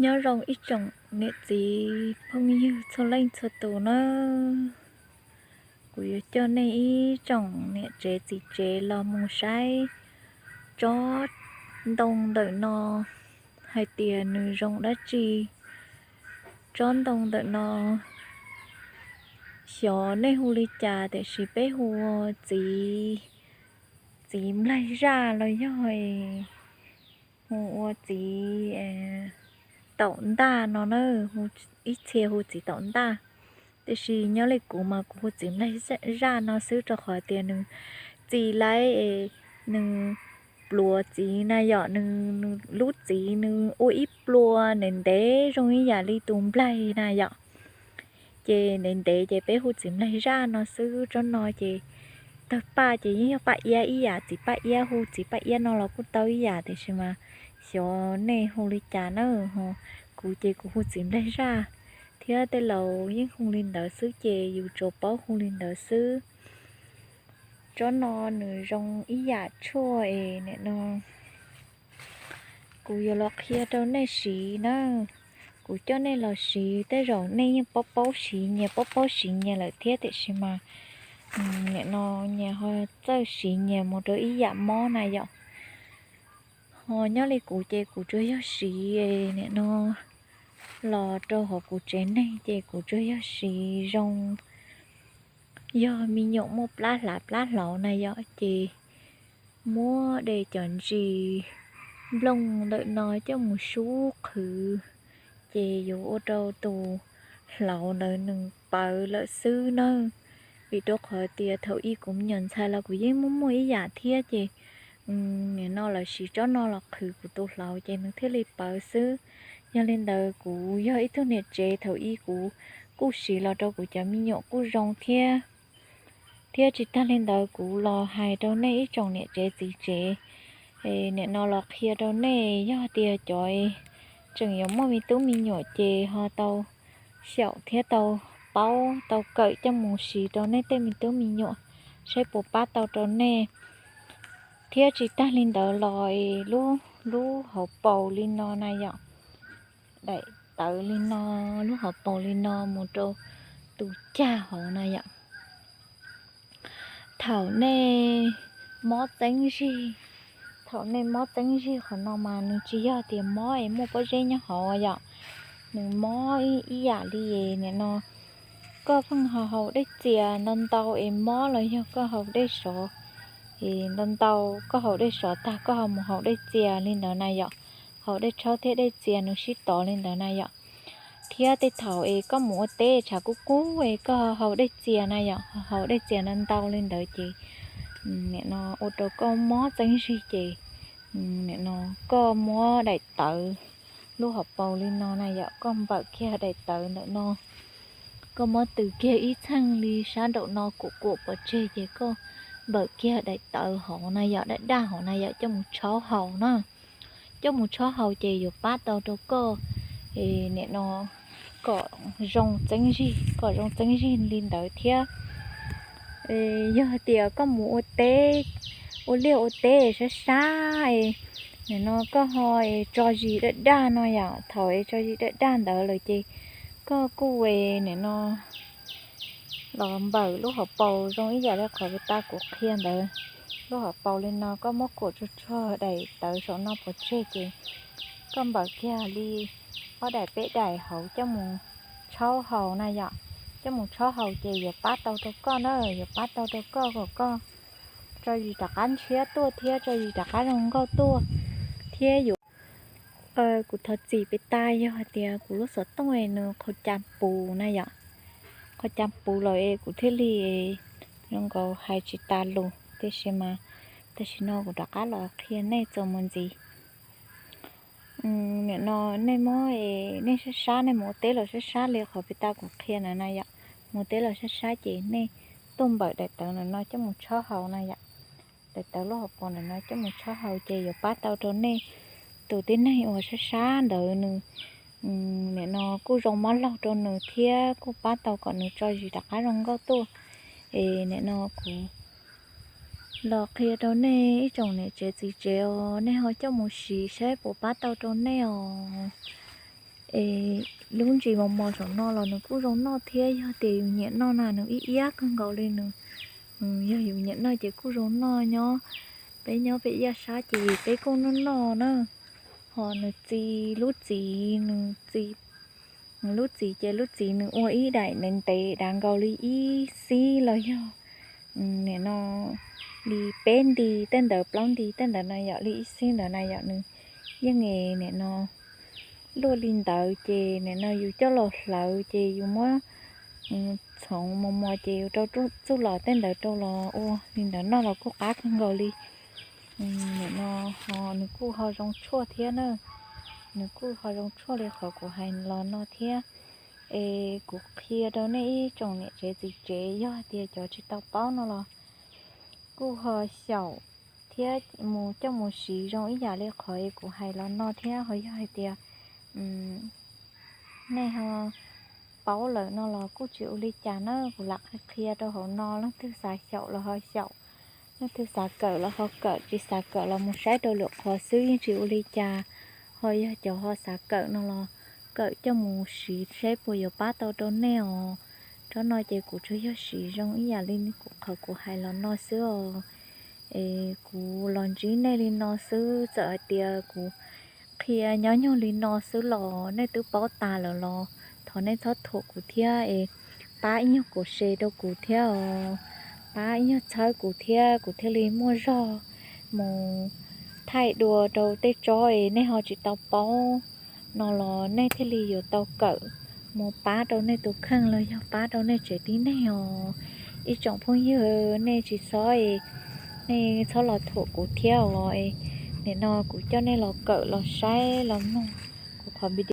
Nyob zoo ib tsoom niam txiv phooj ywg txhua leej txhua tus nawb. Kuv yuav coj nej ib tsoom niam tsev txiv tsev los mus saib tsob ntoo ntawm no hais tias nws zoo dab tsi. Tsob ntoo ntawm no xyov nej hu li cas tiam sis peb hu ua txiv, txiv nplaig zaj los yog hu ua txiv taum ntaj no na, ib txhia hu txiv taum ntaj. Tiam sis nyob li kuv mas kuv hu txiv nplaig zaj no xwb rau qhov tias nws txi laiv, nws pluav txiv na yom, nws lub txiv nws ua ib plua ntev ntev zoo ib yam li tus nplaig na yom. Ces ntev ntev ces peb hu txiv nplaig zaj no xwb. Tsob no ces tawg paj ces yeej yog paj iab ib yam, txiv paj iab hu txiv paj iab no los kuj tau ib yam tiam sis mas xyov nej hu li cas na. Kuv ces kuv hu txiv nplaig zaj thiab tej laus yeej hu li ntawd xwb ces yus tsuas paub hu li ntawd xwb. Tsob no nws zoo ib yam tshuaj es nim no kuv yuav los qhia rau nej siv na. Kuv coj nej los siv tej zaum nej yeej paub paub siv nyias, paub paub siv nyias lawm thiab tiam sis mas nim no nyias ho txawj siv nyias mus rau ib yam mob na yom. Ho nyob li kuv ces kuv tsuas yog siv nim no los rau hauv kuv tsev neeg ces kuv tsuas yog siv zoo yog me nyuam muaj plab hlav plab hlauv na yom ces muab de cov ntsis nplooj ntawm no coj mus sub qhwv ces yuav ua rau tus hlauv ntawd nws pawv lawm xwb na. Vim rau qhov tias thaum ub kuv me nyuam ntxhais los kuv yeej muaj muaj ib yam thiab ces nim no lawv siv tsob no los qhwv kuv tus hlauv ces nws thiaj li pawv xwb. Yog li ntawd kuv yog ib tug niam tsev thaum ub kuv kuj siv los rau kuv cov me nyuam kuj zoo thiab. Thiab tsis tag li ntawd kuv los hais rau nej ib tsoom niam tsev txiv tsev, nim no los qhia rau nej yog tias cov tseem yuav muaj me tub me nyuam ces ho tau xyaum thiab tau paub tau kawm coj mus siv rau nej tej me tub me nyuam saib puas pab tau rau nej. Thiab tsis tag li ntawd los lub, lub hauv paus li no na yom, daim tawv li no, lub hauv paus li no mus rau tus cag hauv na yom. Thaum nej mob txeeb zig, thaum nej mob txeeb zig qhov no mas nws tsis yog tias mob es muaj pob zeb nyob hauv yom. Nws mob ib yam li nim no koj pheej ho haus dej txias ntau ntau es mob los yog koj haus dej sov ntau ntau, koj haus dej sov tag koj ho mus haus dej txias li ntawd na yom. Haus dej tshaub thiab dej txias nws sib tov li ntawd na yom. Thiab tej thaum es koj mus ua teb tshav kub kub es koj haus dej txias na yom, haus dej txias ntau ntau li ntawd ces nim no ua rau koj mob txeeb zig ces nim no koj muab daim tawv lub hauv paus li no na yom, koj npawm kiag daim tawv ntawm no, koj muab tws kiag ib txheej li sab nraum no kuam kuam pov tseg ces koj npawm kiag daim tawv hauv na yom, daj daj hauv na yom, coj mus tshaub haus na. Coj mus tshaub haus ces yuav pab tau rau koj nim no kom zoo txeeb zig, kom zoo txeeb zig li ntawd thiab. Yog tias koj mus ua teb, ua liaj ua teb sab sab es nim no koj ho tso zis daj daj no yom, thaum es tso zis daj daj ntawd lawm ces koj kuj nim no los npawm lub hauv paus zoo ib yam li qhov tas kuv qhia ntawd. Lub hauv paus li no koj muab kuam tsuag tsuag daim tawv saum no pov tseg ces koj npawm kiag li ob daim peb daim hauv coj mus tshaub haus na yom. Coj mus tshaub haus ces yuav pab tau rau koj na, yuav pab tau rau koj kom koj tso zis rov qab ntshiab tuaj thiab tso zis rov qab zoo nkauj tuaj thiab yuav Kuv thov txim pem tas yog hais tias kuv lub xov tooj es nws qhov cas puv na yom. Qhov cas puv lawm es kuv thiaj li zoo nkaus hais tsis tas lus, tiam sis mas tam sim no kuv rov qab los qhia nej txuas mus ntxiv. Nim no nej muab, nej sab sab, nej mus ua teb los sab sab li qhov pem tas kuv qhia na na yom. Mus teb los sab sab ces nej tuaj npawm daim tawv ntawm no coj mus tshaub haus na yom. Daim tawv lub hauv paus ntawm no coj mus tshaub haus ces yuav pab tau rau nej tus tib neeg uas sab sab ntawd nws nim no kuj zoo mob laug rau nws thiab kuj pab tau kom nws tso zis rov qab zoo nkauj tuaj. Es nim no kuv los qhia rau nej ib tsoom niam tsev txiv tsev os, nej ho coj mus siv saib puas pab tau rau nej os. Es lub ntsis mos mos saum no los nws kuj zoo noj thiab, yog tias yus nyiam noj na nws ib iab kawg nkaus li nws. Yog yus nyiam noj ces kuj zoo noj nyob. Peb nyob pem Yaj Sab ces peb kuj noj noj na. Ho nws txi, lub txiv nws txi, lub txiv ces lub txiv nws ua ib daim ntev ntev dav nkaus li ib xib los yog nim no li peb nti tej ntawd, plaub nti tej ntawd na yom, li ib xib ntawd na yom. Nws yeej nim no luaj li ntawd ces nim no yus coj los hlawv ces yus muab txhoov mos mos ces yus rau txuj lom tej ntawd rau los ua li ntawd noj los kuj qab kawg nkaus li. Nim no ho nws kuj ho zoo tshuaj thiab na. Nws kuj ho zoo tshuaj li qhov kuv hais los no thiab. Es kuv qhia rau nej ib tsoom niam tsev txiv tsev, yog hais tias cov tsis tau paub no los kuj ho xyaum thiab mus coj mus siv zoo ib yam li qhov kuv hais los no thiab. Ho yog hais tias nej ho paub lawm no los kuj tsis ua li cas na. Kuv lam qhia rau hauv no, leej twg xav xyaum los ho xyaum, leej twg xav kawm los ho kawm, tsis xav kawm los mus saib rau lwm qhov xwb yeej tsis ua li cas. Ho yog cov ho xav kawm no los kawm coj mus siv saib puas yuav pab tau rau nej os. Tsob no ces kuv tsuas yog siv zoo ib yam li qhov kuv hais los no xwb os. Es kuv los ntsib nej li no xwb, txawm hais tias kuv qhia nyob nyuag li no xwb los nej twb paub tas lawm los thov nej txhob thuam kuv thiab es pab ib nyuag kuv share rau kuv thiab os. Pab ib nyuag txhawb kuv thiab kuv thiaj li muaj zog mus thaij dua rau tej tsob es nej ho tsis tau paub no los nej thiaj li yuav tau kawm mus pab rau nej tus kheej los yog pab rau nej tsev tib neeg os. Ib tsoom phooj ywg, nej tsis txhob, nej txhob los thuam kuv thiab os. Nim no kuv coj nej los kawm los saib los mloog kuv qhov video